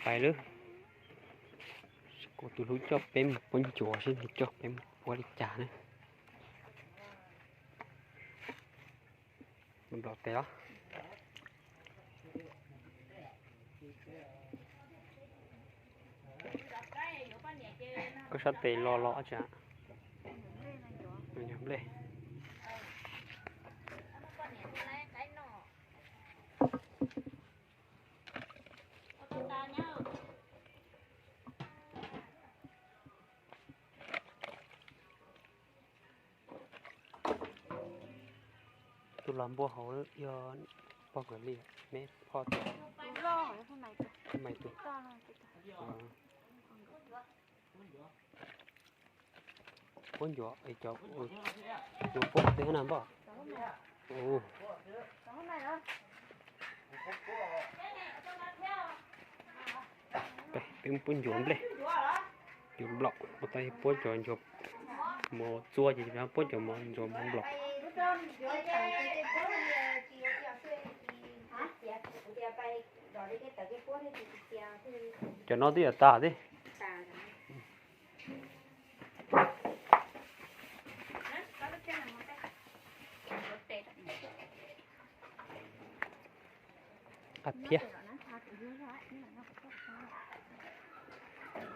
Pais lawm. Kuv tus hlub coj peb mus puab ncuav seb nws coj peb mus puab li cas na. Nplaum tes os. Koj sab tes lo los tsa. Nplej. Tus los npua hauv yog pog Kawm Lis, neb pog tias. Puab ncuav, cov, cov puab twg na npoj. Twb puab ncuav nplej, ncuav nplaum, ua tau puab cov ncuav mov txua ces puab cov mov ncuav mov nplaum. Cov no twb yuav tas thiab. Qab phiab.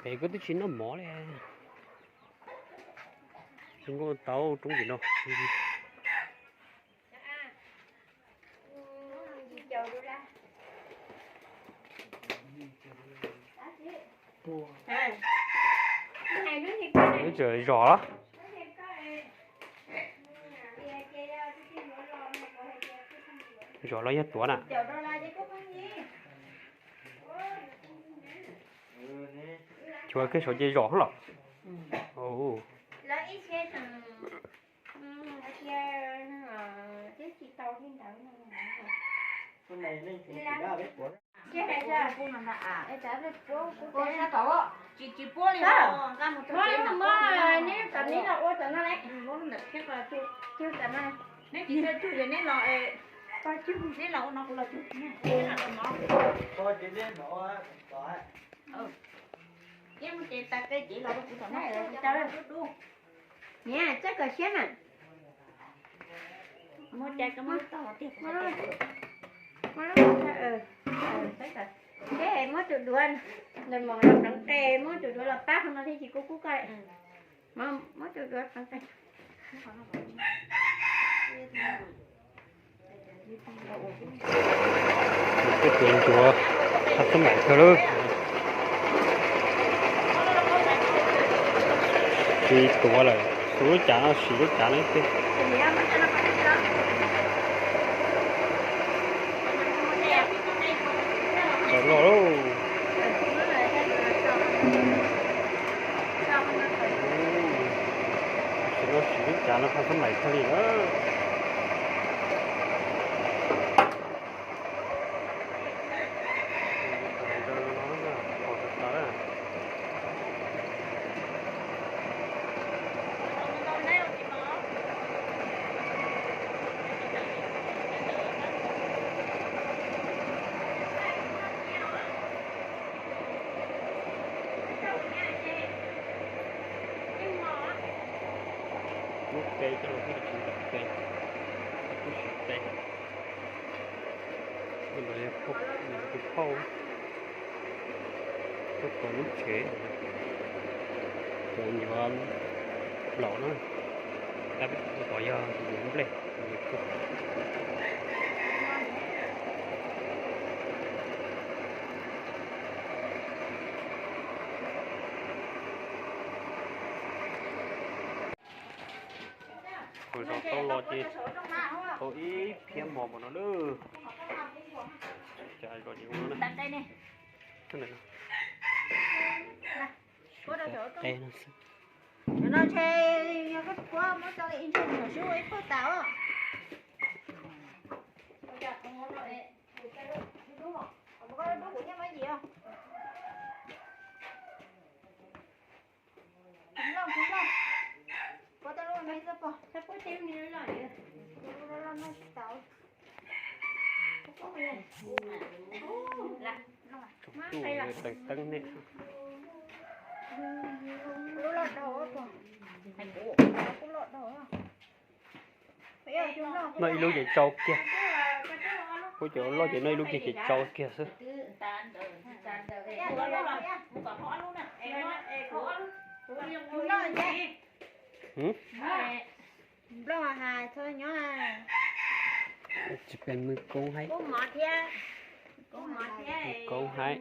Es koj twb tsis noj mov li. Zoo nkauj tau roob tim no. Tseem zom los? Zom los yog tuav na? Chuav kawg saud ces zom los? Tsis, tsis puab li. Neb tam neb los ua tam no lawm. Neb tsis tau cug ces neb los, neb los ua no kuv los cug. Neb los ua no. Neb mus ces tas qe ces los rau kuv tom no. Niam, txawj kom siab na. Muab cai koj muab lub tog tiag. Seb muab tus duav ntawm mom los pleev qe, muab tus duav los pab qhov no thiaj tsis kub kub koj. Muab tus duav pleev qe. Tej tuav ncuav, qhov xab maim kawg lawm. Tsis tuav lawm, xu lub cav no, sim lub cav no tej. Tawm loj lauj. Sim no sim lub cav no qhov xab maim kawg li lawm. Muab qe coj los thiaj li tsis ntam qe, kuj siv qe. Tus phauj, phauj, phauj kaus lub tsev, kaus nyuam laus na, tab tom yog nyuam nplej. Kuv zov tau los ces tau ib phiab mos npaum no lawm. Cas zov ces ua no na. No ntshe yog koj puab muab tso ib ntshe nyuam sub ua ib puag tas os. Puab tej lub me xwb pog, puab tej lub me loj loj, loj loj no tsis tau. Tuj tawm teeb ne. Noj ib lub ces tsau kiag. Kuv cov loj ces noj ib lub kiag ces tsau kiag xwb. Tsis pes mws koob haib. Koob haib.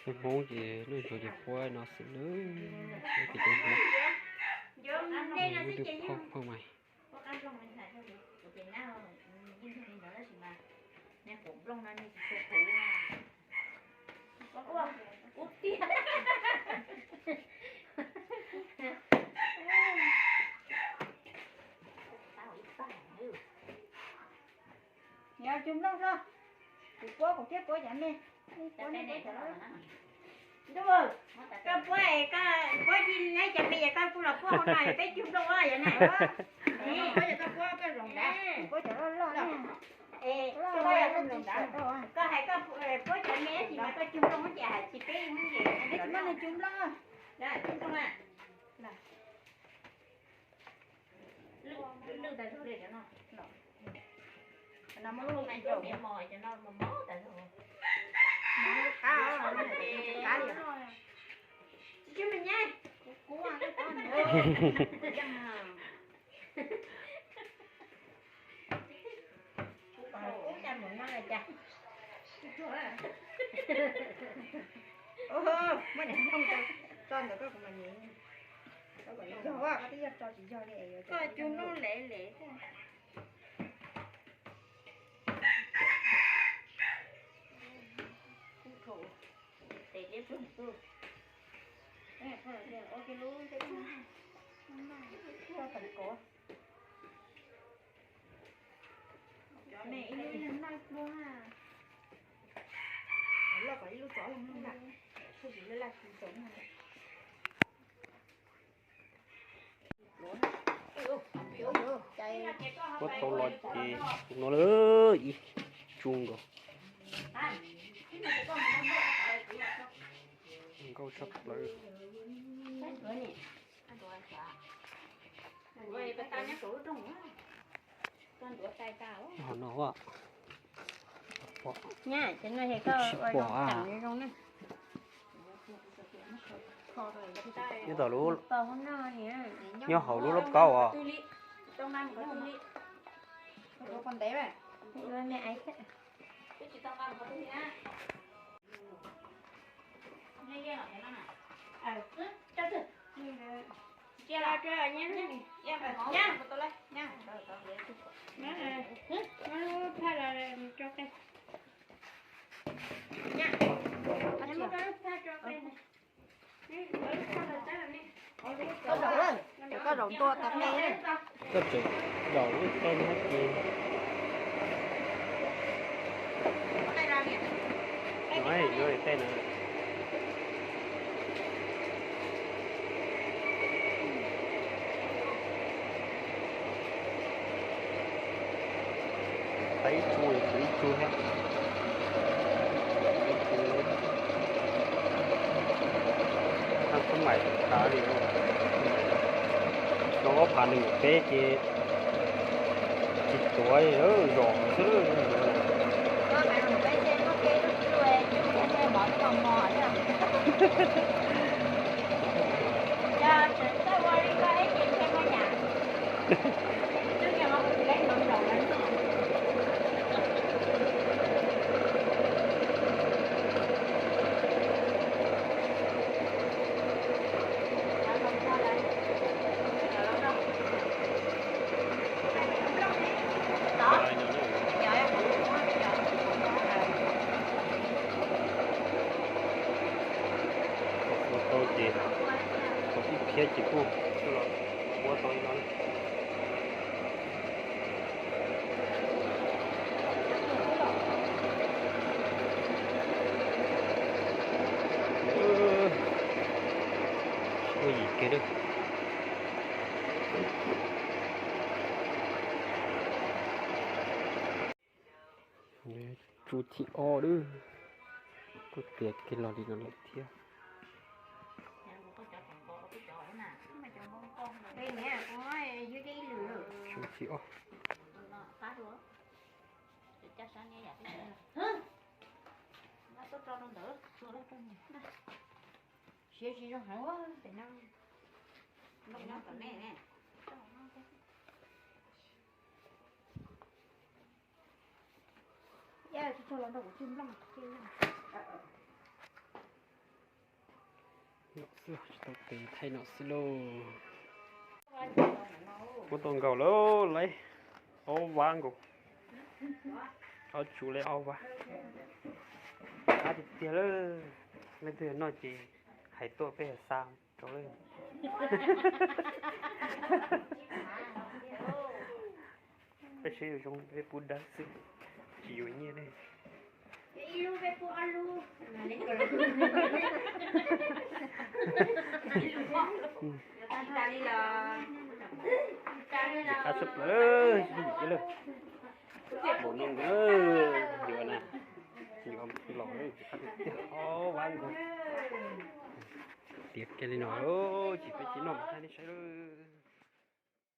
Peb Hmoob ces lub ntshuav ces puab no xwb nawb. Peb ces cov Hmoob lub twb phauj phauj mas. Yog cug nplooj so, kuv puab kuv thiaj puab cov me. Ntuj, koj puab, koj puab tsis neb cov me es koj kuj los puab hauv no peb cug nplooj yog na. Puab cov loj loj na. Koj hais koj puab cov me tsis mas koj cug nplooj ces hais tsis peb Hmoob ces peb tsis muaj neeg cug nplooj. Cug nplooj a. Lwj tas zog li cov no. No muaj lub me cov no mos mos tas zog. Mos lub qab, qab li. Tsis me nyab. Kuv cas mus no cas. Muab niam nplooj tso ntawm koj kuv mam nyeem. Koj kom yog, koj twb yog tso tsis yog li. Koj cug nplooj lev lev. Cov me ib lub yog noj pluag. Loj kom ib lub txov los noj nram, tab sis laj laj tsis txaus noj. Puab tau los ces no lawm ib tsu nkaus. Nkauj tshaj plaws. Ho no a. Tsis pom a. Nyob tom lub, nyob hauv lub lauj kaub os. Koj zaum, koj zaum ntua tas qe. Koj tseem zaum lub qe no ces. No, no tej no. Tau ib tsu, ib tsu thiab. Tab kuv mam tas li. Rau ob phav nees nkaum peb ces tsis tuav, zom xwb. Thiab tsis pub los ua tau li no. Ua yim kiag lawm. Tsu thib ob lawm. Kuj tiav kiag los li no lawm thiab. Tsu thib ob. Siav tsis zoo heev ua pem no. Tsis tau tes thaij no xwb lauj. Kuj tau nkaus lawm, lawv ob vab nkaus. Ob tsu lawv ob vab. Qab tiag tiag lawm. Leej twg noj ces hais tuaj peb xa rau lawm. Peb saib zoo peb pub dawb xwb, tsis yuav nyiaj ne. Qab tshaj plaws, yim lawm. Npaum no yuav na, yuav los qab tiag tiag, ob vab nkaus. Tiav kiag li no, tsis peb tsis noj mas thaij nej saib lawm.